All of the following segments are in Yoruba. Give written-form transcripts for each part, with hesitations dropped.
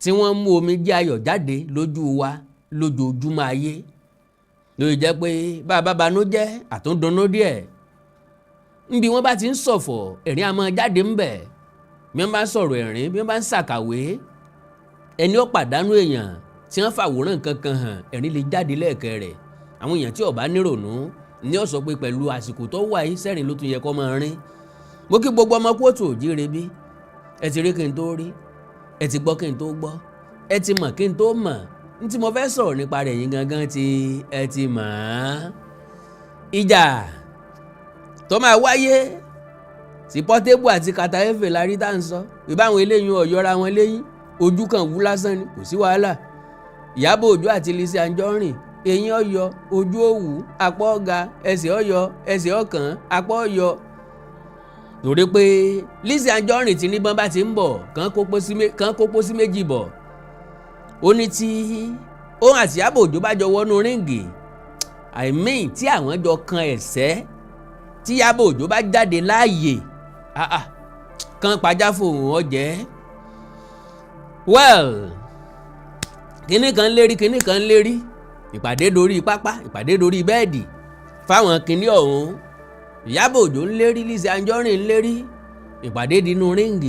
Tí wọ́n mú omijé ayọ̀ jáde lójú wa lójoojúmọ́ ayé, lórí jẹ́ pé bàbá banújẹ́ àtúndùnnú díẹ̀. Níbi wọ́n bá ti ń ṣọ̀fọ̀, ẹ̀rín á máa jáde ńbẹ̀. Bí wọ́n bá ń sọ̀rọ̀ ẹ̀rín, bí wọ́n bá ń ṣàkàwé ẹni ó pàdánù èèyàn, tí wọ́n fàwòrán nǹkan kan hàn, ẹ̀rín lè jáde lẹ́ẹ̀kẹ́ rẹ̀. Àwọn èèyàn tí ó bá nírònú ní ó sọ pé pẹ̀lú àsìkò tó wà yìí, sẹ́rìn ló tún yẹ kó máa rín. Mo kí gbogbo ọmọ kóòtù òjíire. Bí ẹ ti rí kí n tó rí, ẹ ti gbọ́ kí n tó gbọ́, ẹ ti mọ̀ kí n tó mọ̀ n tí mo fẹ́ sọ̀rọ̀ nípa rẹ̀ yín gangan tí ẹ ti mọ̀ ọ́n. Ìjà tó máa wáyé tí Portable àti Carter Efe la rí tá à ń sọ ìbáwọn eléyìí ọ̀yọ́ra wọn léyìn, ojú kan wú lásán ni, kò sí wàhálà. Ìyábọ̀ Òjó àti Lizzy Anjorin, eyín ọ̀yọ́, ojú òwú, apá ọ̀gá, ẹsẹ̀ ọ̀yọ́, ẹsẹ̀ ọ̀kàn, apá ọ̀yọ́, torí pé Lizzy Anjorin ti ní bọ́n bá ti ń bọ̀ kán kó pósí méjì bọ̀. Ó ní tí òun àti Ìyábọ̀ Òjó bá jọ wọnú ring, I mean, tí àwọn jọ kan ẹ̀sẹ́, tí Ìyábọ̀ Òjó bá jáde láàyè kan pàjá fòun ọ̀jẹ́. Well, kinní kan lérí, kinní kan lérí, ìpàdé dorí pápá, ìpàdé dorí bẹ́ẹ̀dì fáwọn kinní ọ̀hún. Ìyábọ̀ Òjó ń lérí, Lizzy Anjorin ń lérí, ìpàdé dínú ring.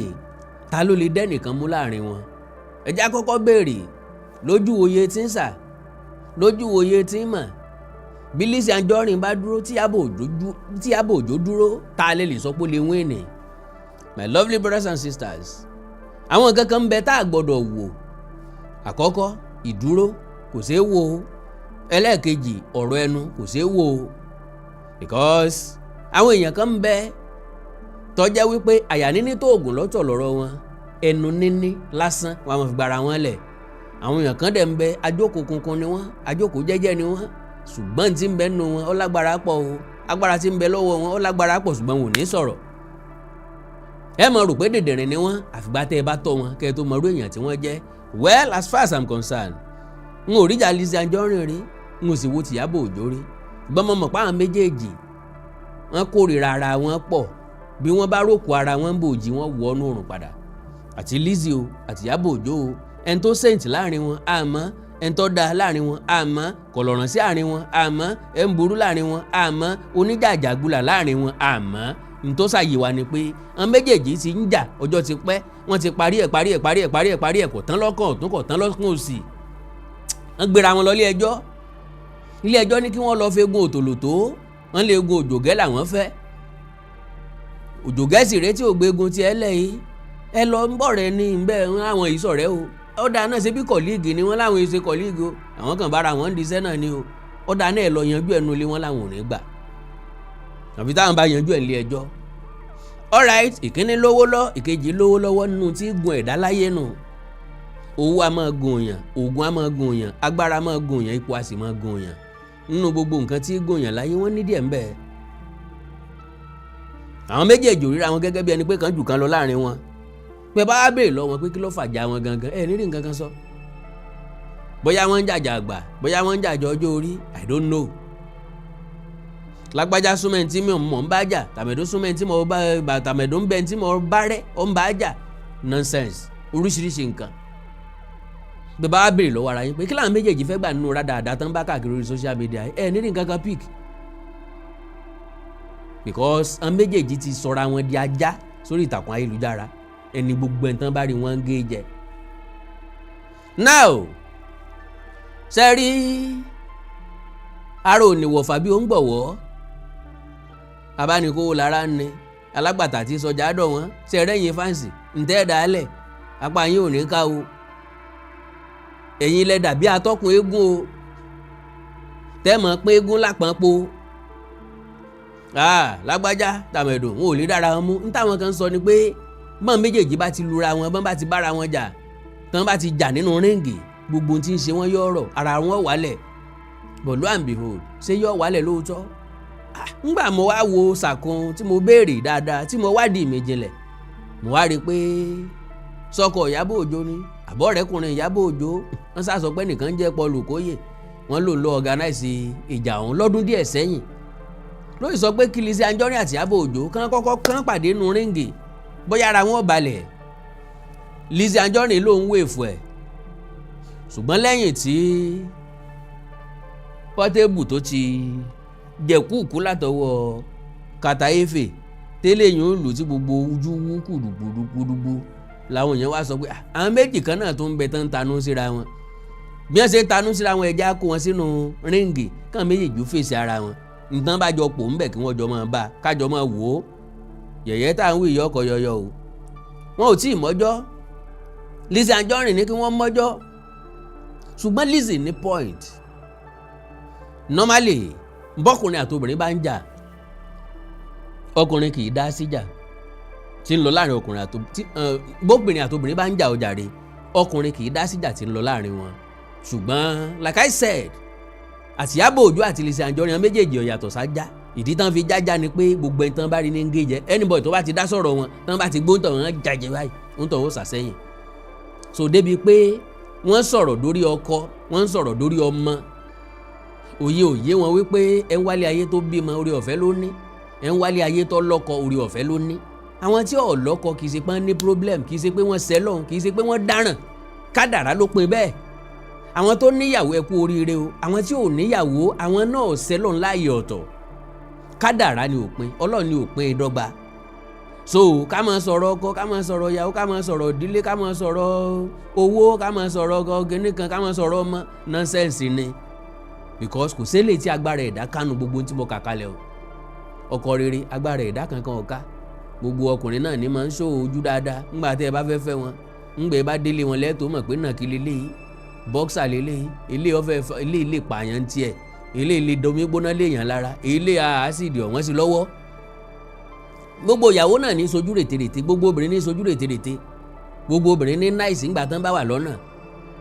Ta ló lè dẹ́nìkan mú láàrin wọn? Ẹ jẹ́ á kọ́kọ́ béèrè lójú òye tí ń sà, lójú òye tí ń mọ̀. Bí Lizzy Anjorin bá dúró, tí Ìyábọ̀ Òjó dúró, ta lè lè sọ pé ó lè win ni? My lovely brothers and sisters, àwọn nǹkan kan ń bẹ tá a gbọ́dọ̀ wò. Àkọ́kọ́, ìdúró kò ṣeé wò. Ẹlẹ́ẹ̀kejì, ọ̀rọ̀ ẹnu kò ṣeé wò, because àwọn èèyàn kan ń bẹ tó jẹ́ wípé àyà níní tó oògùn lọ́tọ̀ lọ́rọ̀ wọn, ẹnu níní lásán wọn àwọn fi gbára wọn lẹ̀. Àwọn èèyàn kan dẹ̀ ń bẹ, ajókòó kunkun ni wọ́n, ajókòó jẹ́jẹ́ ni wọ́n, ṣùgbọ́n tí ń bẹ nínú wọn, ó lágbára pọ̀ o. Agbára tí ń bẹ lọ́wọ́ wọn, ó lágbára pọ̀, ṣùgbọ́n wọn ò ní sọ̀rọ̀. Ẹ mọ̀ rò pé dèdèrìn ni wọ́n, àfìgbà tẹ́ ẹ bá tọ́ wọn kẹ́ ẹ tó mọ irú èèyàn tí wọ́n jẹ́. Well, as far as I'm concerned, n ò ríjà Lizzy Anjorin rí, n ò sì wo tìyábọ̀ Òjó rí, ṣùgbọ́n mo mọ̀ pé àwọn méjèèjì, wọ́n kórìíra ara wọn pọ̀. Bí wọ́n bá ròkù ara wọn bòjì, wọ́n wọnú òrùn padà. Àti Lizzy o, àti Ìyábọ̀ Òjó o, ẹni tó saint láàrin wọn àmọ́, ẹni tó dáa láàrin wọn àmọ́, kọ̀lọ̀ràn sí àárín wọn àmọ́, ẹ̀ ń burú láàrin wọn àmọ́, oníjàjàgbulà láàrin wọn àmọ́, n tó ṣàyè wa ni pé àwọn méjèèjì ti ń jà, ọjọ́ ti pẹ́. Wọ́n ti parí ẹ̀, parí ẹ̀, parí ẹ̀, parí ẹ̀, parí ẹ̀, kò tán lọ́kàn ọ̀tún, kò tán lọ́kàn òsì. Wọ́n gbéra wọn lọ ilé ẹjọ́. Ilé ẹjọ́ ní kí wọ́n lọ fegun òtòlótó. Wọ́n lè gun òjògẹ́ làwọn fẹ́. Òjògẹ́ sì retí ògbégun tiẹ̀ lẹ́yìn. Ẹ lọ ń bọ̀ rẹ ní bẹ́ẹ̀ ń láwọn yìí sọ̀rẹ́ o. Ọ̀dà náà ṣe bí colleague ni wọ́n láwọn ṣe colleague o. Àwọn kan bára wọn ń diṣẹ́ náà ni o. Ọ̀dà náà, ẹ lọ yanjú ẹnu ilé. Wọn láwọn ò ní gbà àfi táwọn bá yanjú ẹ̀ nílé ẹjọ́. Alright, ìkíní lówó lọ, ìkejì lówó lọ́wọ́. Nínú tí gun ẹ̀dá láyé nù, owó a máa gun yàn, oògùn a máa gun yàn, agbára a máa gun yàn, ipò a sì máa gun yàn. Nínú gbogbo nǹkan tí gun yàn láyé, wọ́n ní díẹ̀ ń bẹ. Àwọn méjèèjì ò ríra wọn gẹ́gẹ́ bí ẹni pé kan jù kan lọ láàrin wọn. Pé bá wá béèrè lọ wọn pé kí ló fàjà wọn gangan, ẹ nírí nǹkan kan sọ. Bóyá wọ́n ń jàjà àgbà, bóyá wọ́n ń jàjà ọjọ́ orí, I don't know. Lágbájá súnmọ́ tí mi mọ̀ ń bá jà, tàmẹ̀dó súnmọ́ tí mo bá, tàmẹ̀dó ń bẹ tí mo bá rẹ́ ó ń bá jà. Nonsense, oríṣiríṣi nǹkan. Bí bá wá béèrè lọ́wọ́ ara yín pé kí làwọn méjèèjì fẹ́ gbà nínú rádaràda tán bá káàkiri orí social media, ẹ nírí nǹkan kan pick, because àwọn méjèèjì ti sọra wọn di ajá sórí ìtàkùn ayélujára. Ẹni gbogbo ẹ̀ tán bá rí wọn ń gé jẹ. Now, ṣe rí ara òníwọ̀fà bí ó ń gbọ̀wọ́ abánikówó lára ń ní alágbàtà tí sọjà dọ̀ wọ́n. Ṣe rẹ́yìn fans ǹtẹ́ dàálẹ̀, apá yín ò ní ká o. Ẹ̀yin lẹ dàbí atọ́kùn eégún o, tẹ́ mọ̀ pé eégún lápọ̀npo. Lágbájá, tàmẹ̀dò, wọn ò lè dára wọn mú. Ní táwọn kan sọ ni pé bọ́n méjèèjì bá ti lura wọn, bọ́n bá ti bára wọn jà, tán bá ti jà nínú ring, gbogbo ohun tí ń ṣe wọ́n yọ̀ ọ̀rọ̀ ara wọn wálẹ̀. But lo and behold, ṣé yọ̀ wálẹ̀ lóòótọ́? Ńgbà mo wá wo sàkún, tí mo béèrè dáadáa, tí mo wádìí mi jinlẹ̀, mo wá rí i pé sọkọ Ìyábọ̀ Òjó ni àbọ̀rẹ́kùnrin Ìyábọ̀ Òjó. Wọ́n sá sọ pé nìkan jẹ́ Paul Okoye, wọ́n lò lọ organize ìjà ọ̀hún lọ́dún díẹ̀ sẹ́yìn, lóyè sọ pé kí Lizzy Anjorin àti Ìyábọ̀ Òjó kán kọ́kọ́ kán pàdé nu ring, bóyá ara wọn balẹ̀. Lizzy Anjorin ló ń wèfù ẹ̀. Ṣùgbọ́n lẹ́yìn tí Portable tó ti jẹ̀kúùkú látọwọ́ Carter Efe, tẹ́lẹ̀ yìí ń lù tí gbogbo ojú wú kùdùkùdùkùdùgbò, làwọn èèyàn wá sọ pé àwọn méjì kan náà tó ń bẹ tán ń tanú síra wọn. Bí wọ́n ṣe ń tanú síra wọn, ẹja kó wọn sínú ring, kàn méjèèjì fèsì ara wọn. Nǹkan bá jọ pò ń bẹ̀, kí wọ́n jọ máa bá kájọ máa wò ó. Yẹ̀yẹ́ tá à ń wí ìyọ́kọ̀ yọyọ o. Wọn ò tí ì mọ́jọ́. Lizzy Anjorin ní kí wọ́n mọ́jọ́, ṣùgbọ́n Lizzy ní point. Normally, bọ́kùnrin àti obìnrin bá ń jà, ọkùnrin kì í dá síjà tí ń lọ láàrin ọkùnrin àti bóbìnrin àti obìnrin bá ń jà ọjàre, ọkùnrin kì í dá síjà tí ń lọ láàrin wọn. Ṣùgbọ́n like I said, àti Ìyábọ̀ Òjó àti Lizzy Anjorin, àwọn méjèèjì ò yàtọ̀ sájá. Ìdí tán fi jájá ni pé gbogbo ẹni tán bá rí ní ń gé jẹ. Anybody tó bá ti dá sọ̀rọ̀ wọn, tán bá ti gbóǹtọ̀ wọn jàjẹ́ báyìí, ń tọ̀ ó sàsẹ́yìn. So débi pé wọ́n sọ̀rọ̀ dórí ọkọ, wọ́n ń sọ̀rọ̀ dórí ọmọ. Òye òye wọn wípé ẹ ń wálé ayé tó bímọ, orí ọ̀fẹ́ ló ní. Ẹ ń wálé ayé tó lọ́kọ, orí ọ̀fẹ́ ló ní. Àwọn tí ò lọ́kọ, kì í ṣe pé wọ́n ní problem, kì í ṣe pé wọ́n sẹ́lọ̀n, kì í ṣe pé wọ́n dáràn. Kádàrá ló pin bẹ́ẹ̀. Àwọn tó níyàwó, ẹ kú oríire o. Àwọn tí ò níyàwó, àwọn náà sẹ́lọ̀n láàyè ọ̀tọ̀. Kádàrá ni òpin, Ọlọ́run ni òpin ìdọ́gba. So ká máa sọ̀rọ̀ ọkọ, ká máa sọ̀rọ̀ ìyàwó, ká máa sọ̀rọ̀ ìdílé, ká máa sọ̀rọ̀ owó, ká máa sọ̀rọ̀ ọgọ́gẹ́nì kan, ká máa sọ̀rọ̀ ọmọ, nonsense ni, because kò sílẹ̀ tí agbára ẹ̀dá kánú gbogbo tí mo kà kalẹ̀ o. Ọkọ rere, agbára ẹ̀dá kankan ò ká. Gbogbo ọkùnrin náà ní máa ń ṣó ojú dáadáa ńgbà tẹ́ ẹ bá fẹ́ fẹ́ wọn. Ńgbà ẹ bá délé wọn lẹ́tọ̀ọ́ mọ̀ pé nàkí leléyìí, bọ́ksà leléyìí, ilé ọ̀fẹ́, ilé ilé pààyàn tiẹ̀, ilé ilé domi gbóná léèyàn lára, ilé àásìdì ọ̀wọ́n sí lọ́wọ́. Gbogbo ìyàwó náà ní sojú rètérètè, gbogbo obìnrin ní sojú rètérètè, gbogbo obìnrin ní nice ńgbà tán bá wà lọ́nà.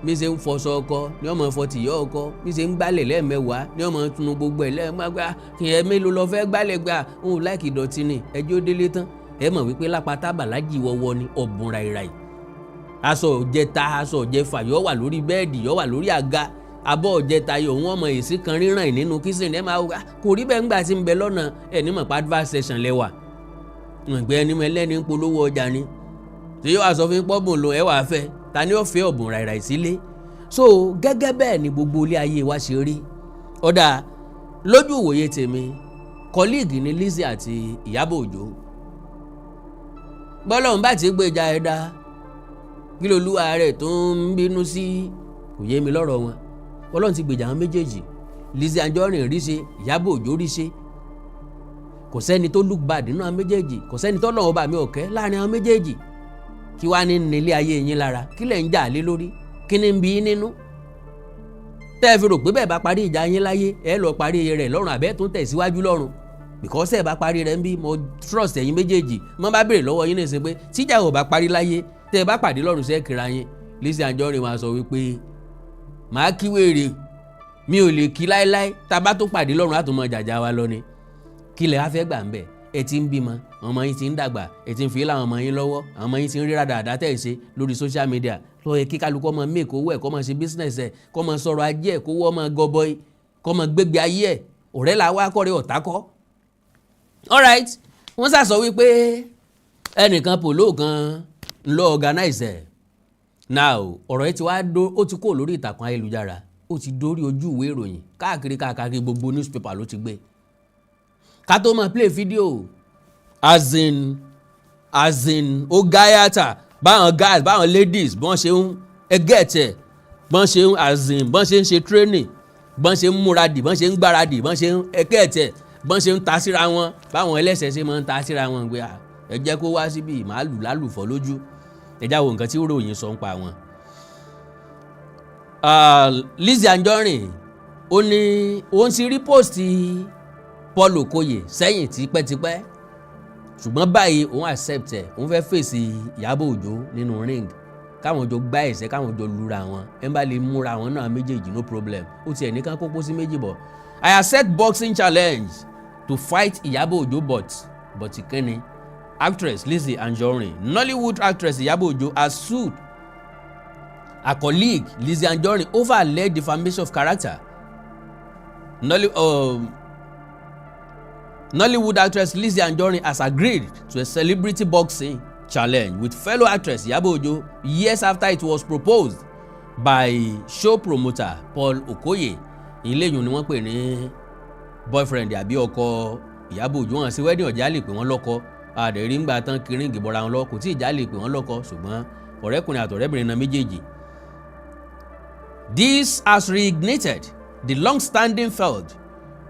Bí ṣe ń fọṣọ ọkọ ní ọmọ fọ tìyọ́ ọkọ, bí ṣe ń gbálẹ̀ lẹ́ẹ̀mẹ́wàá ní ọmọ tunu gbogbo ẹ̀ lẹ́ẹ̀mẹ́wàá. Kí ẹ mélòó lọ fẹ́ gbálẹ̀ gbà òun láìkì ìdọ̀tí ni. Ẹjọ́ délé tán, ẹ mọ̀ wípé lápáta bàlájì wọ́wọ́ ni ọ̀bùn ràìràì. Aṣọ òjẹta, aṣọ òjẹfà yọ wà lórí bẹ́ẹ̀dì, yọ wà lórí àga. Abọ́ òjẹta yọ òun ọmọ èsì kan ríràn nínú kitchen. Ẹ máa kò rí bẹ́ẹ̀ ńgbà tí ń bẹ lọ́nà ẹ̀ ní mọ̀ pa advert session lẹ́wà ìgbẹ́ ẹni ẹlẹ́ni ń polówó ọjà ni tí yóò wá sọ fún pọ́bùn lo ẹ wàá fẹ́ ta ni ó fẹ́ ọ̀bùn ràìràì sílé. So gẹ́gẹ́ bẹ́ẹ̀ ni gbogbo ilé ayé wa ṣe rí. Ọ̀dà lójú ìwòye tèmi, colleague ni Lizzy àti Ìyábọ̀ Òjó. Bọ́lọ́run bá ti gbèjà ẹ̀dá, kí lolúwa rẹ̀ tó ń bínú sí? Kò yé mi lọ́rọ̀ wọn. Ọlọ́run ti gbèjà àwọn méjèèjì. Lizzy Anjorin rí ṣe, Ìyábọ̀ Òjó rí ṣe. Kò sẹ́ni tó look bad nínú àwọn méjèèjì, kò sẹ́ni tó lọ́wọ́ bá mi ọ̀kẹ́ láàrin àwọn méjèèjì. Kí wàá ní nílé ayé yín lára? Kí lẹ̀ ń jà lé lórí? Kí ni ń bí nínú tẹ́ ẹ fi rò pé bẹ́ẹ̀ bá parí ìjà yín láyé, ẹ lọ parí rẹ̀ lọ́run, àbẹ́ tó ń tẹ̀síwájú lọ́run? Because ẹ bá parí rẹ̀ ń bí, mo trust ẹ̀yin méjèèjì. Mo bá béèrè lọ́wọ́ yín nìsín pé tíjà ò bá parí láyé, tẹ́ ẹ bá pàdé lọ́run, sẹ́ kíra yín? Lizzy Anjorin máa sọ wípé màá kí wèrè mi ò lè kí láéláé. Tá a bá tó pàdé lọ́run, á tún mọ jàjà wa lọ ni. Kí lẹ wá fẹ́ gbà ń bẹ̀? Ẹ ti ń bímọ, ọmọ yín ti ń dàgbà, ẹ ti ń fi láwọn ọmọ yín lọ́wọ́, àwọn ọmọ yín ti ń ríra dáadáa tẹ̀ ń ṣe lórí social media. Tó yẹ kí kálukú ọmọ make owó ẹ̀, kó máa ṣe business ẹ̀, kó máa sọ̀rọ̀ ajé ẹ̀, kó wọ́ ọmọ gọbọi, kó máa gbégbé ayé ẹ̀. Ọ̀rẹ́ la wá kọ́rẹ́, ọ̀tá kọ́. Alright, wọ́n sàsọ wípé ẹnìkan polo kan ń lọ organize ẹ̀. Now ọ̀rọ̀ yìí ti wá dó, ó ti kó lórí ìtàkùn ayélujára, ó ti dórí ojú ìwé ìròyìn káàkiri káàkiri, gbogbo newspaper ló ti gbé. Ká tó máa play video, as in ó gáyàtà báwọn guys, báwọn ladies, bọ́n ṣe ń ẹgẹ́tẹ̀, bọ́n ṣe ń, as in, bọ́n ṣe ń ṣe training, bọ́n ṣe ń múradì, bọ́n ṣe ń gbáradì, bọ́n ṣe ń ẹgẹ́tẹ̀, bọ́n ṣe ń ta síra wọn, báwọn ẹlẹ́sẹ̀ ṣe máa ń ta síra wọn gbé. Ẹ jẹ́ kó wá síbí, màálù lálùfọ́ lójú. Ẹ já wo nǹkan tí ròyìn sọ ń pa wọn. Lizzy Anjorin ó ní òun ti rí post Paul Okoye sẹ́yìn tipẹ́tipẹ́, ṣùgbọ́n báyìí òun accept ẹ̀. Òun fẹ́ fèsì Ìyábọ̀ Òjó nínú ring, káwọn jọ gbá ẹ̀sẹ̀, káwọn jọ lura wọn. Ẹ̀ ń bá lè múra wọn náà méjèèjì, no problem. Ó tiẹ̀ ní ká kókó sí méjì bọ̀. I accept boxing challenge to fight Ìyábọ̀ Òjó, but kíni? Actress Lizzy Anjorin. Nollywood actress Ìyábọ̀ Òjó has sued her colleague Lizzy Anjorin over alleged defamation of character. Nollywood actress Lizzy Anjorin has agreed to a celebrity boxing challenge with fellow actress Iyabo Ojo years after it was proposed by show promoter Paul Okoye. Ìléyìn ni wọ́n pè ní boyfriend àbí ọkọ Ìyábọ̀ Òjó. Hàn sí wedding ọ̀já lè pè wọ́n lọ́kọ àdẹ̀rí ńgbà tán kí ring bọ́ra wọn lọ, kò tí ì já lè pè wọ́n lọ́kọ, ṣùgbọ́n ọ̀rẹ́kùnrin àtọ̀rẹ́bìnrin náà méjèèjì. This has reignited the long-standing feud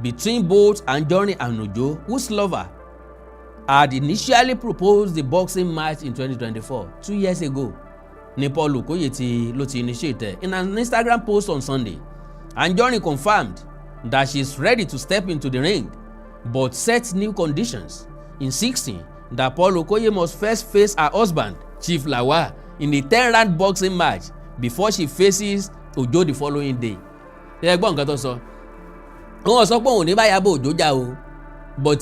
between both Anjorin and Ojo, whose lover had initially proposed the boxing match in 2024, 2 years ago ni Paul Okoye ti ló ti initiate. In an Instagram post on Sunday, Anjorin confirmed that she is ready to step into the ring but set new conditions, insisting that Paul Okoye must first face her husband, Chief Lawal, in a 10-round boxing match before she faces Ojo the following day. Ẹ gbọ́ nǹkan tó sọ. Wọ́n sọ pé òun ní bá Ìyábọ̀ Òjó jà o, but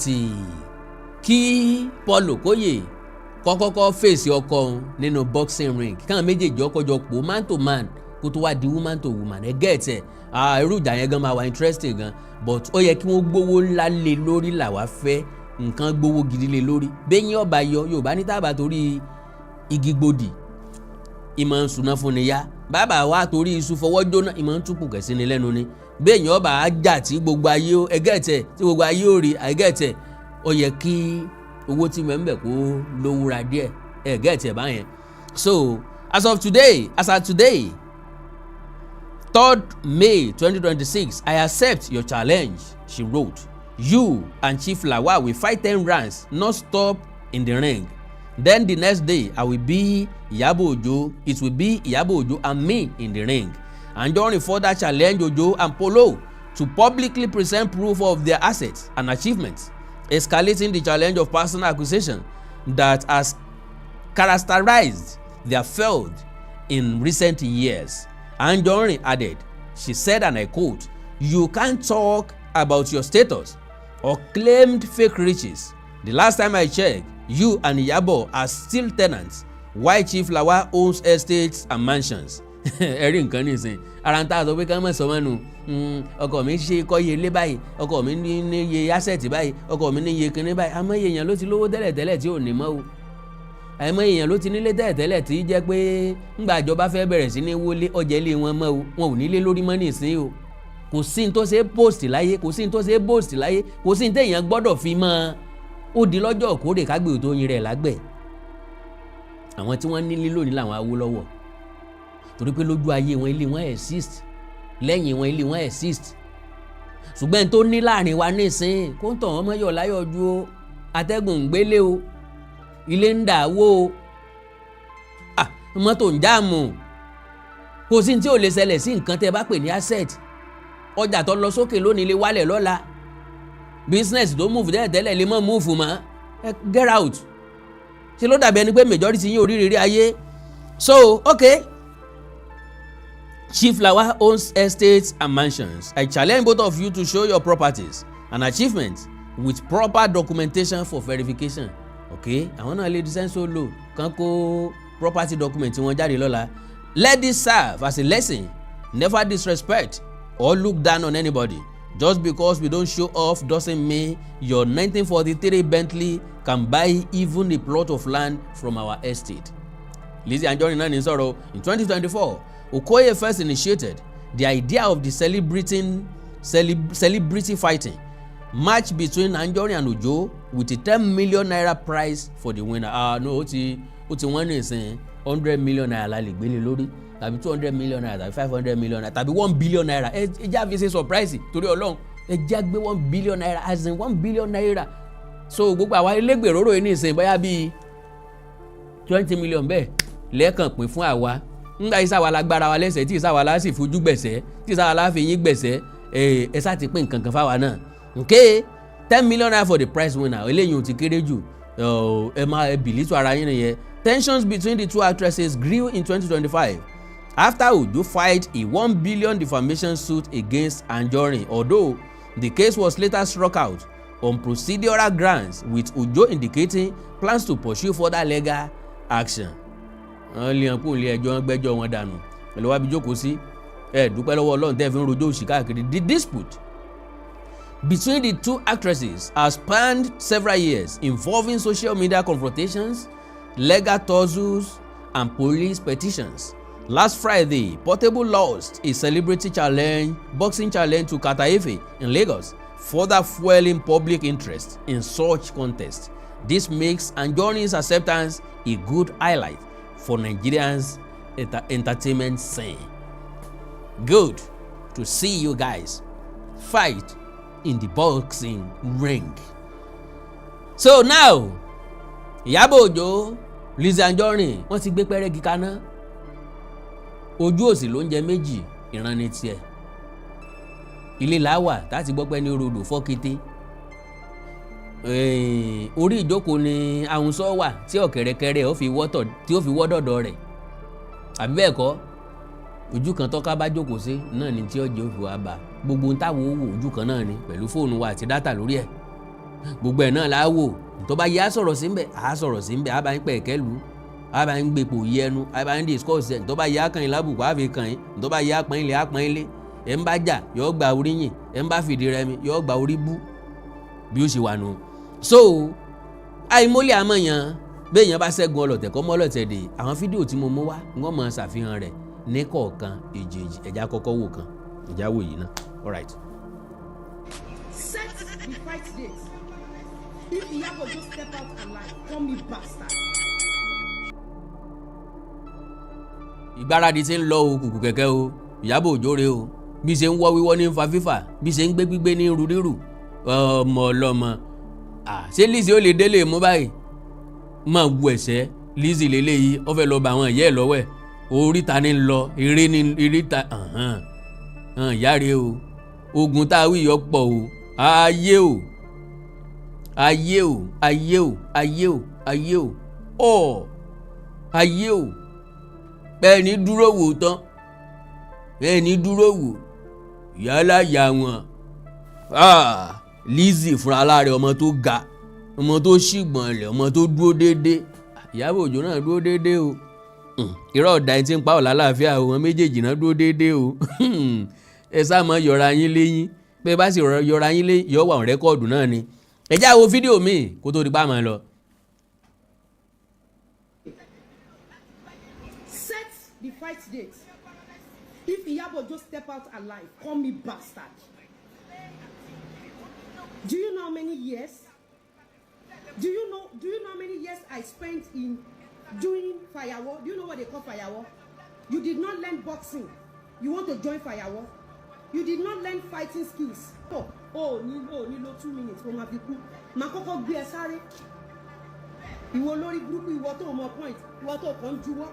kí Paul Okoye kọ́kọ́kọ́ fèsì ọkọ òun nínú boxing ring, káwọn méjèèjì ọkọ jọ pò man to man, kó tó wá di woman to woman. Ẹ get ẹ. Irú ìjà yẹn gan máa wà interesting gan, but ó yẹ kí wọ́n gbówó ńlá lé lórí. Làwa fẹ́ nǹkan gbówó gidi lé lórí. Bẹ́yìn ọba yọ Yorùbá ní tábà torí igi gbòdì, ìmọ̀ ń suná fún ni yá bàbá wa torí iṣu fọwọ́ jóná, ìmọ̀ ń túkù kẹ̀sí ni lẹ́nu ni. Bẹ́yìn ọba ajá tí gbogbo ayé ẹ get ẹ, tí gbogbo ayé ò rí, ẹ get ẹ, ó yẹ kí owó tí mẹ́ńbẹ̀ kó lówúra díẹ̀. Ẹ get ẹ báyẹn. So as of today, 3rd May 2026, "I accept your challenge," she wrote. "You and Chief Lawal will fight 10 rounds non-stop in the ring. Then the next day, I will be Iyabo Ojo. It will be Iyabo Ojo and me in the ring." Anjorin further challenged Ojo and Polo to publicly present proof of their assets and achievements, escalating the challenge of personal accusation that has characterized their feud in recent years. Anjorin added, she said, and I quote, "You can't talk about your status or claimed fake riches. The last time I checked, you and Iyabo are still tenants while Chief Lawal owns estates and mansions." Ẹ rí nǹkan nísìn, ara ń tà sọ pé ká mọ̀ sọ mọ́nu. Ọkọ mi ṣe kọ́ iye ilé báyìí, ọkọ mi ní iye asset báyìí, ọkọ mi ní iye kinní báyìí. Àmọ́ èèyàn ló ti lówó tẹ́lẹ̀tẹ́lẹ̀ tí ò ní mọ́ o. Àìmọ́ èèyàn ló ti nílé tẹ́lẹ̀tẹ́lẹ̀ tí jẹ́ pé ńgbà ìjọba fẹ́ bẹ̀rẹ̀ sí ní wọlé ọjà ilé wọn mọ́ o, wọn ò nílé lórí mọ́ nísìnyí o. Kò sí ní tó ṣe é post láyé, kò sí ní tó ṣe é post láyé, kò sí ní téèyàn gbọ́dọ̀ fi mọ́. Ó di lọ́jọ́ òkórè kágbé tó yin rẹ̀ lágbẹ̀. Àwọn tí wọ́n nílé lónìí làwọn Awólọ́wọ̀, torí pé lójú ayé wọn, ilé wọn exist, lẹ́yìn wọn, ilé wọn exist. Ṣùgbọ́n tó ní láàrin wa nísìnyí, kó ń tàn wọ́n mọ́yọ̀ láyọ̀ ju o. Atẹ́gùn ń gbélé o, ilé ń dà wó o, mọ́tò ń jáàmù. Kò sí tí ò lè ṣẹlẹ̀ sí nǹkan tẹ́ ẹ bá pè ní asset. Ọjà tó lọ sókè lónìí lè wálẹ̀ lọ́la. Business tó move tẹ́lẹ̀ tẹ́lẹ̀ lè mọ́ move mọ́. Ẹ get out. Ṣe ló dàbí ẹni pé majority yín ò rí rírí ayé? So okay, "Chief Lawal owns estates and mansions. I challenge both of you to show your properties and achievements with proper documentation for verification." Okay, àwọn náà lè design so low kan kó property document wọn jáde lọ́la. "Let this serve as a lesson. Never disrespect or look down on anybody. Just because we don't show off doesn't mean your 1943 Bentley can buy even a plot of land from our estate." Lizzy Anjorin náà ní sọ̀rọ̀. In 2024, Okoye first initiated the idea of the celebrity fighting match between Anjorin and Ojo with a ₦10 million prize for the winner. Ah no, ó ti wọ́n ní ìsìn. ₦100 million la lè gbélé lórí, tàbí ₦200 million, tàbí ₦500 million, tàbí ₦1 billion. Ẹ jẹ́ àfi ṣe surprise torí Ọlọ́run. Ẹ jẹ́ gbé ₦1 billion, as in ₦1 billion. So gbogbo àwa elégbèrò yìí ní ìsìn, bóyá bíi 20 million bẹ́ẹ̀ lẹ́ẹ̀kan pín fún àwa ńgbà yìí, sáwa lágbára wa lẹ́sẹ̀ tí ìsáwa lá sì fojú gbẹ̀sẹ̀, tí ìsáwa lá fi yín gbẹ̀sẹ̀. Ẹ sá ti pín nǹkan kan fáwa náà. Okay, ₦10 million for the prize winner. Eléyìí ò ti kéré jù. Ẹ máa ẹ bìlítù ara yín nìyẹn. Tensions between the two actresses grew in 2025 after Ojo filed a 1 billion defamation suit against Anjorin, although the case was later struck out on procedural grounds, with Ojo indicating plans to pursue further legal action. Wọ́n lé wọn kó ilé ẹjọ́, wọn gbẹ́jọ́ wọn dànù pẹ̀lú wábi jókòó sí. Ẹ dúpẹ́ lọ́wọ́ Ọlọ́run tẹ́ fi ń rojọ́ òṣì káàkiri. The dispute between the two actresses has spanned several years, involving social media confrontations, legal tussles, and police petitions. Last Friday, Portable lost a celebrity challenge, boxing challenge to Carter Efe in Lagos, further fueling public interest in such contests. This makes Anjorin's acceptance a good highlight for Nigerians' entertainment scene. Good to see you guys fight in the boxing ring. So now, Ìyábọ̀ Òjó, Lizzy Anjorin, wọ́n ti gbé pẹ́rẹ́gì kaná. Ojú òsì ló ń jẹ méjì, ìran ni tiẹ̀. Ilé làwà táti gbọ́ pé ní rodò fọ́kété. Orí ìjókòó ni ahùnsọ wà tí ọ̀kẹ́rẹ́kẹ́rẹ́ ó fi wọ́tọ̀ tí ó fi wọ́ dọ̀dọ̀ rẹ̀, àbí bẹ́ẹ̀ kọ́? Ojú kan tọ́ka bá jókòó sí náà ni tí ọjọ́ fi wá bá gbogbo ń táwọn owó. Ojú kan náà ni pẹ̀lú fóònù wa àti data lórí ẹ̀, gbogbo ẹ̀ náà là á wò. Tó bá yẹ á sọ̀rọ̀ sí ń bẹ̀, á sọ̀rọ̀ sí ń bẹ̀, á bá ń pẹ̀ kẹ́lu, á bá ń gbèpò yí ẹnu, á bá ń discuss ẹ̀. Tó bá yẹ á kàn yín lábùkù, á fi kàn yín. Tó bá yẹ á pọ́n ilé, á pọ́n ilé. Ẹ̀ ń bá jà yọ gba orí yìn, ẹ̀ ń bá fìdí rẹmi yọ gba orí bú, bí ó ṣe wà nù. So àìmọ́lẹ̀ àmọ̀yàn béèyàn bá ṣẹ́gun ọlọ̀tẹ̀ kọ́ mọ́ ọlọ̀tẹ̀ dè. Àwọn fídíò tí mo mú wá, wọ́n máa ṣàfihàn rẹ̀ ní kọ̀ọ̀kan èjèèjì. Ẹ̀já kọ́kọ́ wò kan, ẹ̀já wò yìí náà. All right. Set the fight date. If Iyabo Ojo step out alive, call me bastard. Ìgbáradì ti ń lọ o, kùkù kẹ̀kẹ́ o. Ìyábọ̀ Òjó rè o, bí ṣe ń wọ́ wíwọ́ ní fa fífà, bí ṣe ń gbé gbígbé ní ru rírù. Ọmọ ọlọ́mọ, ṣé Lizzy ó lè délé mú báyìí? Máa wu ẹ̀sẹ̀ Lizzy lélẹ́yìí, ó fẹ́ lọ bá àwọn ìyá ẹ̀ lọ́wọ́ ẹ̀. Oríta ní lọ eré ní eríta ìyá rè o. Ogun tá a wí yọ pọ̀ o. Ayé o, ayé o, ayé o, ayé o, ayé o, ọ̀ ayé o. Bẹ́ẹ̀ ni dúró wò tán, bẹ́ẹ̀ ni dúró wò yálà yà wọ́n. Lizzy fúnra lára, ọmọ tó ga, ọmọ tó ṣìgbọ̀n lẹ̀, ọmọ tó dúró déédéé. Ìyábọ̀ Òjó náà dúró déédéé o. Irọ́ ọ̀dà ẹni tí ń pa ọ̀la láàfíà o. Wọn méjèèjì náà dúró déédéé o. Ẹ sá mọ́ yọra yín léyìn pé bá sì yọra yín léyìn, yọ wà record náà ni. Ẹ já wo fídíò míì kó tó di pa máa lọ. Set the fight date. If Iyabo Ojo step out alive, call me bastard. Do you know how many years? Do you know how many years I spent in doing firewall? Do you know what they call firewall? You did not learn boxing. You want to join firewall? You did not learn fighting skills. Oh, ní oh ní lo 2 minutes kó máa fi kú. Màá kọ́kọ́ gbé ẹ sáré. Ìwọ lórí burúkú, ìwọ tó mọ point, ìwọ tó kàn ń juwọ́,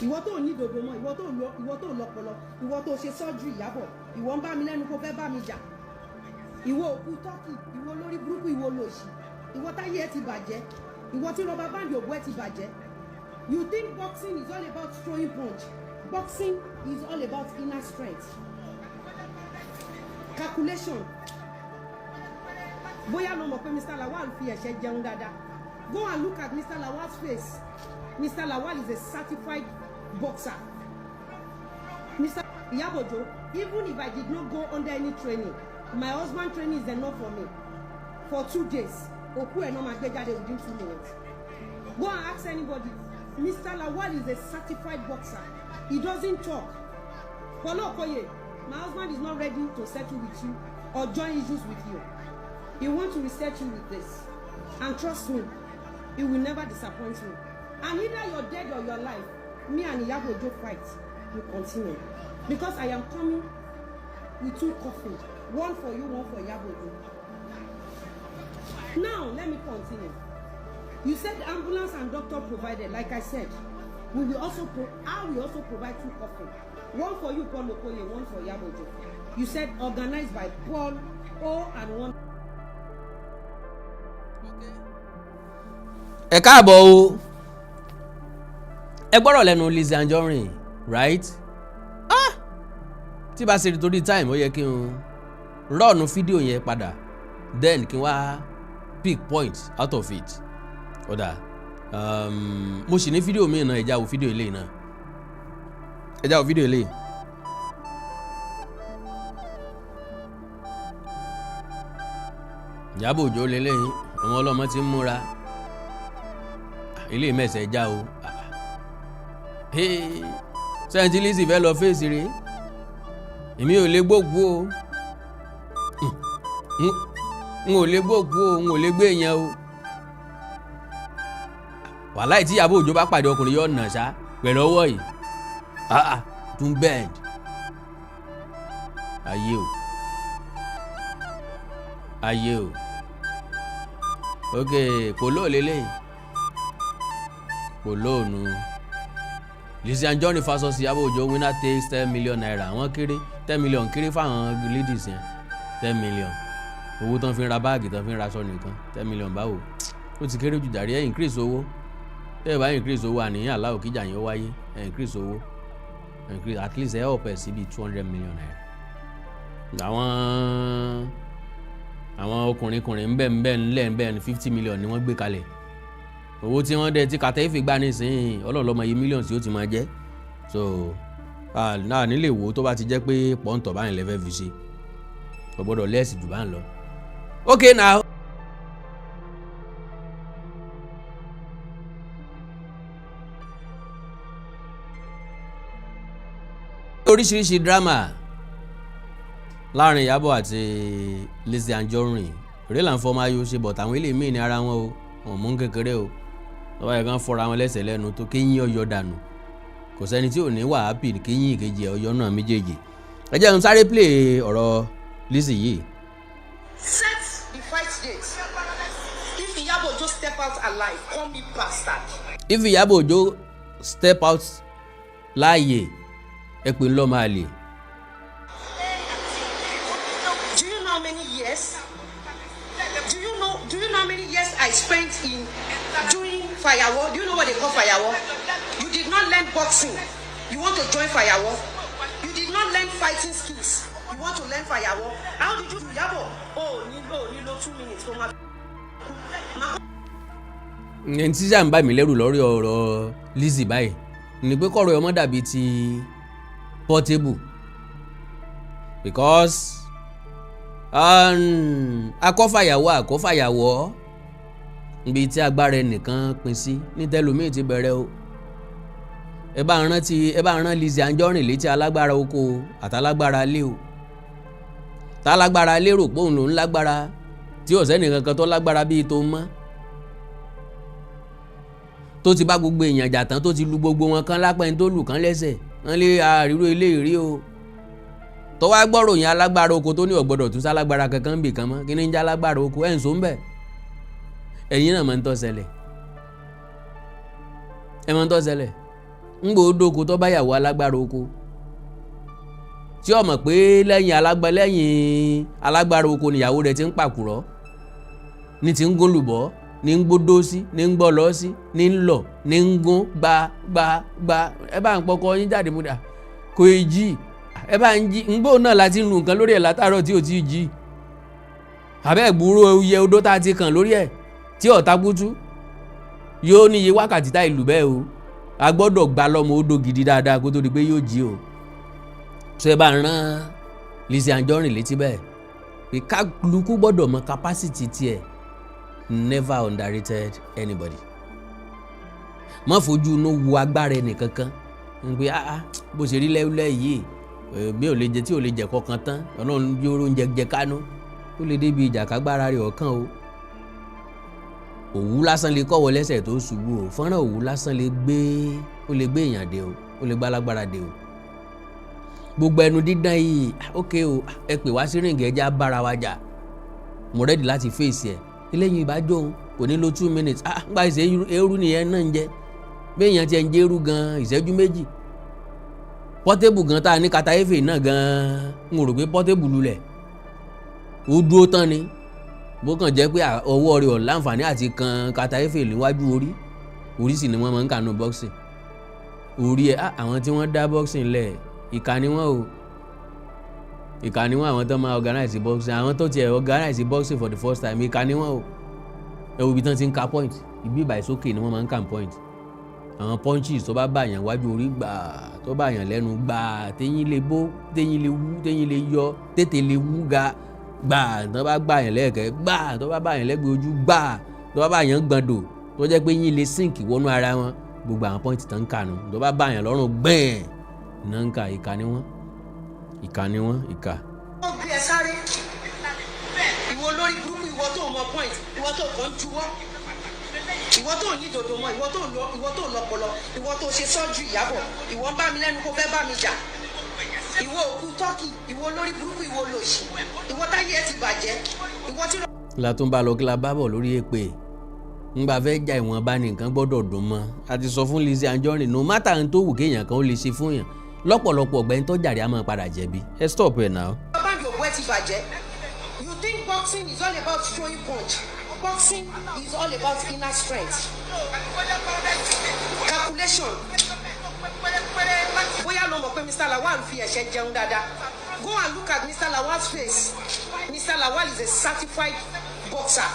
ìwọ tó ní dòdò mọ, ìwọ tó lọ, ìwọ tó lọpọlọ, ìwọ tó ṣe sọ́jú. Ìyábọ̀, ìwọ ń bá mi lẹ́nu kó fẹ́ bá mi jà. Ìwọ òkú tọ́kì, ìwọ lórí burúkú, ìwọ lòṣì, ìwọ táyé ẹ ti bàjẹ́, ìwọ tí rubber band òbú ẹ ti bàjẹ́. You think boxing is all about throwing punch? Boxing is all about inner strength, calculation. Bóyá ló mọ̀ pé Mr. Lawal fi ẹ̀ṣẹ̀ jẹun dáadáa. Go and look at Mr. Lawal's face. Mr. Lawal is a certified boxer. Mr. Iyabo Ojo, even if I did not go under any training, my husband training is enough for me. For 2 days, òkú ẹ̀ náà máa gbé jáde within 2 minutes. Go and ask anybody. Mr. Lawal is a certified boxer. He doesn't talk. Paul Okoye, my husband is not ready to settle with you or join issues with you. He wants to reset you with this. And trust me, he will never disappoint me. And either you're dead or you're alive, me and Iyabo Ojo fight will continue. Because I am coming with two coffins. One for you, one for Iyabo Ojo. Now, let me continue. You said ambulance and doctor provided. Like I said, we will also pro I will also provide two coffins. One for you, Paul Okoye, one for Iyabo Ojo. You said organized by Paul O and one. Ẹ káàbọ̀ o. Ẹ gbọ́rọ̀ lẹ́nu Lizzy Anjorin, right? Ah, tí bá ṣe torí time, ó yẹ kí n run fídíò yẹn padà, then kí n wá pick point out of it. Ó dáa, mo sì ní fídíò míì náà. Ẹ já wo fídíò eléyìí náà, ẹ já wo fídíò eléyìí. Ìyábọ̀ Òjó lélẹ́yìn, ọmọ ọlọ́mọ ti ń múra ilé mẹ́sẹ̀ já o. Sẹ́yìn tí Lizzy fẹ́ lọ fèsì rèé, èmi ò lè gbóògùn o, n ò lè gbóògùn o, n ò lè gbé yẹn o. Wàláì, tí Ìyábọ̀ Òjó bá pàdé ọkùnrin, yóò nà ṣá pẹ̀lú ọwọ́ yìí. Ah ah, tún bend ayé o, ayé o. Ok, polo lélẹ́yìí, polo nu. Lizzy Anjorin versus Ìyábọ̀ Òjó, winner takes ₦10 million. Wọ́n kéré, 10 million kéré fáwọn ladies yẹn. 10 million, owó tán fi ń ra báàgì, tán fi ń ra aṣọ nìkan. 10 million báwo? Ó ti kéré jù jàre. Ẹ̀ increase owó. Tẹ́ ẹ bá increase owó, àníyàn aláwọ̀ kíjà yẹn ó wáyé. Ẹ̀ increase owó, increase at least ẹ̀ up ẹ̀ sí bíi ₦200 million. Àwọn ọkùnrin kùnrin ńbẹ ńbẹ ńlẹ̀ ńbẹ ní 50 million ni wọ́n gbé kalẹ̀. Owó tí wọ́n dẹ̀ tí Carter Efe gbà nísìnyí, Ọlọ́run ló mọ iye mílíọ̀nù tí ó ti máa jẹ́. So náà nílé wo tó bá ti jẹ́ pé pọ́ńtọ̀ báyìí lẹ́fẹ̀ẹ́ fi ṣe, kò gbọ́dọ̀ less jù bá ń lọ. Okay, now. Oríṣiríṣi drama láàrin Ìyábọ̀ àti Lizzy Anjorin real and former yóò ṣe, but àwọn eléyìí ní ara wọn o, wọn mú kékeré o. Lọ́wọ́ yẹn kan fọ́ra wọn lẹ́sẹ̀ lẹ́nu tó kéyìn ọyọ dànù. Kò sẹ́ni tí ò ní wà happy kéyìn ìkejì ọyọ náà méjèèjì. Ẹ jẹ́ n sáré play ọ̀rọ̀ Lizzy yìí. Set the fight date. If Iyabo Ojo step out alive, call me bastard. If Iyabo Ojo step out láàyè, ẹ pè ń lọ́ máa lè. Do you know how many years? Do you know how many years I spent in doing firewall? Do you know what they call firewall? You did not learn boxing. You want to join firewall. You did not learn fighting skills. You want to learn firewall. How did you do, Iyabo? Oh, nílò 2 minutes. Kó máa Ẹni tí sáà ń bà mí lẹ́rù lórí ọ̀rọ̀ Lizzy báyìí ni pé kọ̀rọ̀ ọmọ dàbí ti Portable, because akọ́fàyàwọ́ akọ́fàyàwọ́, níbi tí agbára ẹnìkan pín sí ní tẹlómi ti bẹ̀rẹ̀ o. Ẹ bá rántí, ẹ bá rán Lizzy Anjorin létí alágbára oko àtàlágbára ilé o. Tálágbára lérò pé òun lòún lágbára, tí ò sẹ́nì kankan tó lágbára bíi tó mọ́, tó ti bá gbogbo èèyàn jà tán, tó ti lu gbogbo wọn kán lápẹ́, ní tó lù kán lẹ́sẹ̀ wọ́n lé àríwó ilé ìrí o, tó wá gbọ́rọ̀ yẹn, alágbára oko tó ní ọ̀gbọ́dọ̀ tún sálágbára kankan bì kan mọ́. Kí ni ń jẹ́ alágbára oko? Ẹ̀ ń so ń bẹ̀. Ẹ̀yin náà máa ń tọ́ ṣẹlẹ̀, ẹ̀ máa ń tọ́ ṣẹlẹ̀. Ń gbò ó dóko tó bá yàwó alágbára oko, tí ó mọ̀ pé lẹ́yìn alágbára oko níyàwó rẹ̀ ti ń pàkúrọ̀, ní ti ń gún lùbọ́, ní ń gbódó sí, ní ń gbọ́ lọ sí, ní ń lọ, ní ń gún gba gba gba. Ẹ bá ń pọkọ yín jáde mú dà, kò ì jí. Ẹ bá ń jí ń gbóò náà láti ń lu nǹkan lórí ẹ̀ látàárọ̀ tí ò tí ì jí. Àbẹ́ ìgbúrò iye odó tá a ti kàn lórí ẹ̀ tí ọ̀tá kútú yóò níye wákàtí tá ìlú bẹ́ẹ̀ o. A gbọ́dọ̀ gba lọ́mọ odò gidi dáadáa kó tó di pé yóò jí o. Ṣé ẹ bá rán Lizzy Anjorin létí bẹ́ẹ̀ pé kálukú gbọ́dọ̀ mọ capacity tiẹ̀. Never underrated anybody. Má fojú inú wo agbára ẹnìkankan ń pé, ah ah, bó ṣe rí lẹ́wúlẹ́ yìí, bí ò lè jẹ tí ò lè jẹ kọkàn tán, Ọlọ́run yóò oúnjẹ jẹ kánú, ó lè débi ìjàkágbára rẹ̀ ọ̀kan o. Òwú lásán lè kọ́wọ́ lẹ́sẹ̀ tó ṣubú o. Fọ́nrán òwú lásán lè gbé, ó lè gbé èèyàn dé o, ó lè gbá lágbára dé o. Gbogbo ẹnu dídán yìí, ok o, ẹ pè wá sí ring, ẹja bára wa jà, mo ready láti fèsì ẹ. Eléyìí ìbájọ́ òun kò ní lo 2 minutes. Ah, ńgbà ìṣe eérú nìyẹn náà ń jẹ bí èèyàn tiẹ̀ ń jẹ́ eérú gan ìṣẹ́jú 2. Portable gan tá a ní Carter Efe náà gan, n rò pé Portable lulẹ̀, ó dúró tán ni. Bó kàn jẹ́ pé ọwọ́ rẹ̀ ò láǹfààní àti kan Carter Efe níwájú orí. Orí sì ni wọ́n máa ń kànú boxing, orí ẹ̀. Àwọn tí wọ́n dá boxing lẹ̀, ìkà ni wọ́n o, ìkà ni wọ́n. Àwọn tó máa organize boxing, àwọn tó tiẹ̀ organize boxing for the first time, ìkà ni wọ́n o. Ẹ wo ibi tí wọ́n ti ń ka point, ibi ìbàyí sókè ni wọ́n máa ń ka point. Àwọn punches tó bá bàyàn wájú orí gbà, tó bàyàn lẹ́nu gbà, téyín lè bó, téyín lè wú, téyín lè yọ, tètè lè wú ga gbà, tó bá gbàyàn lẹ́ẹ̀kẹ́ gbà, tó bá bàyàn lẹ́gbẹ̀ẹ́ ojú gbà, tó bá bàyàn gbọ̀ndò, tó jẹ́ pé yín lè sink wọnú ara wọn. Gbogbo àwọn point tán ń kà nù tó bá bá yàn lọ́rùn gbẹ̀ẹ́n náà ń kà. Ìkà ni wọ́n, ìkà ni wọ́n, ìkà. Ó gbé ẹ sáré, ìwọ lórí burúkú, ìwọ tó mọ point, ìwọ tó kàn ń juwọ́, ìwọ tó ní dòdò mọ, ìwọ tó lọ, ìwọ tó lọpọlọ, ìwọ tó ṣe sọ́jú Ìyábọ̀, ìwọ ń bá mi lẹ́nu kó fẹ́ bá mi jà, ìwọ òkú tọ́kì, ìwọ lórí burúkú, ìwọ lòṣì, ìwọ táyé ẹ ti bàjẹ́, ìwọ tí. La tún bá lọ, kí la bá bọ̀ lórí èpè ńgbà fẹ́ ja, ìwọ̀nba nìkan gbọ́dọ̀ dùn mọ́. A ti sọ fún Lizzy Anjorin, no matter n tó wù kéèyàn kan ó lè ṣe fún yàn lọ́pọ̀lọpọ̀, ọ̀gbẹ́ni tó jàre á máa padà jẹ̀bi. Ẹ stop ẹ̀ náà. Báńkì òkú ẹ ti bàjẹ́. You think boxing is all about throwing punch? Boxing is all about inner strength, calculation. Bóyá ló mọ̀ pé Mr. Lawal fi ẹ̀ṣẹ̀ jẹun dáadáa. Go and look at Mr. Lawal's face. Mr. Lawal is a certified boxer.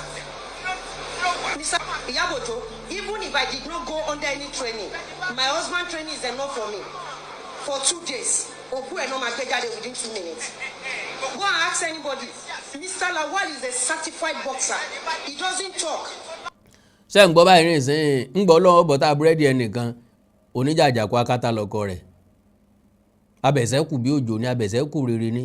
Mr. Iyabo Ojo, even if I did not go under any training, my husband training is enough for me. For 2 days, òkú ẹ̀ náà máa gbé jáde within 2 minutes. Go and ask anybody. Mr. Lawal is a certified boxer. He doesn't talk. Ṣé ń gbọ́ báyìí rìn sìn ń gbọ́ lọ́wọ́ bọ́tà búrẹ́dì ẹnìkan oníjàjàkú akátá lọ́kọ rẹ̀ abẹ̀sẹ̀kù bí òjò ní abẹ̀sẹ̀kù rere ní.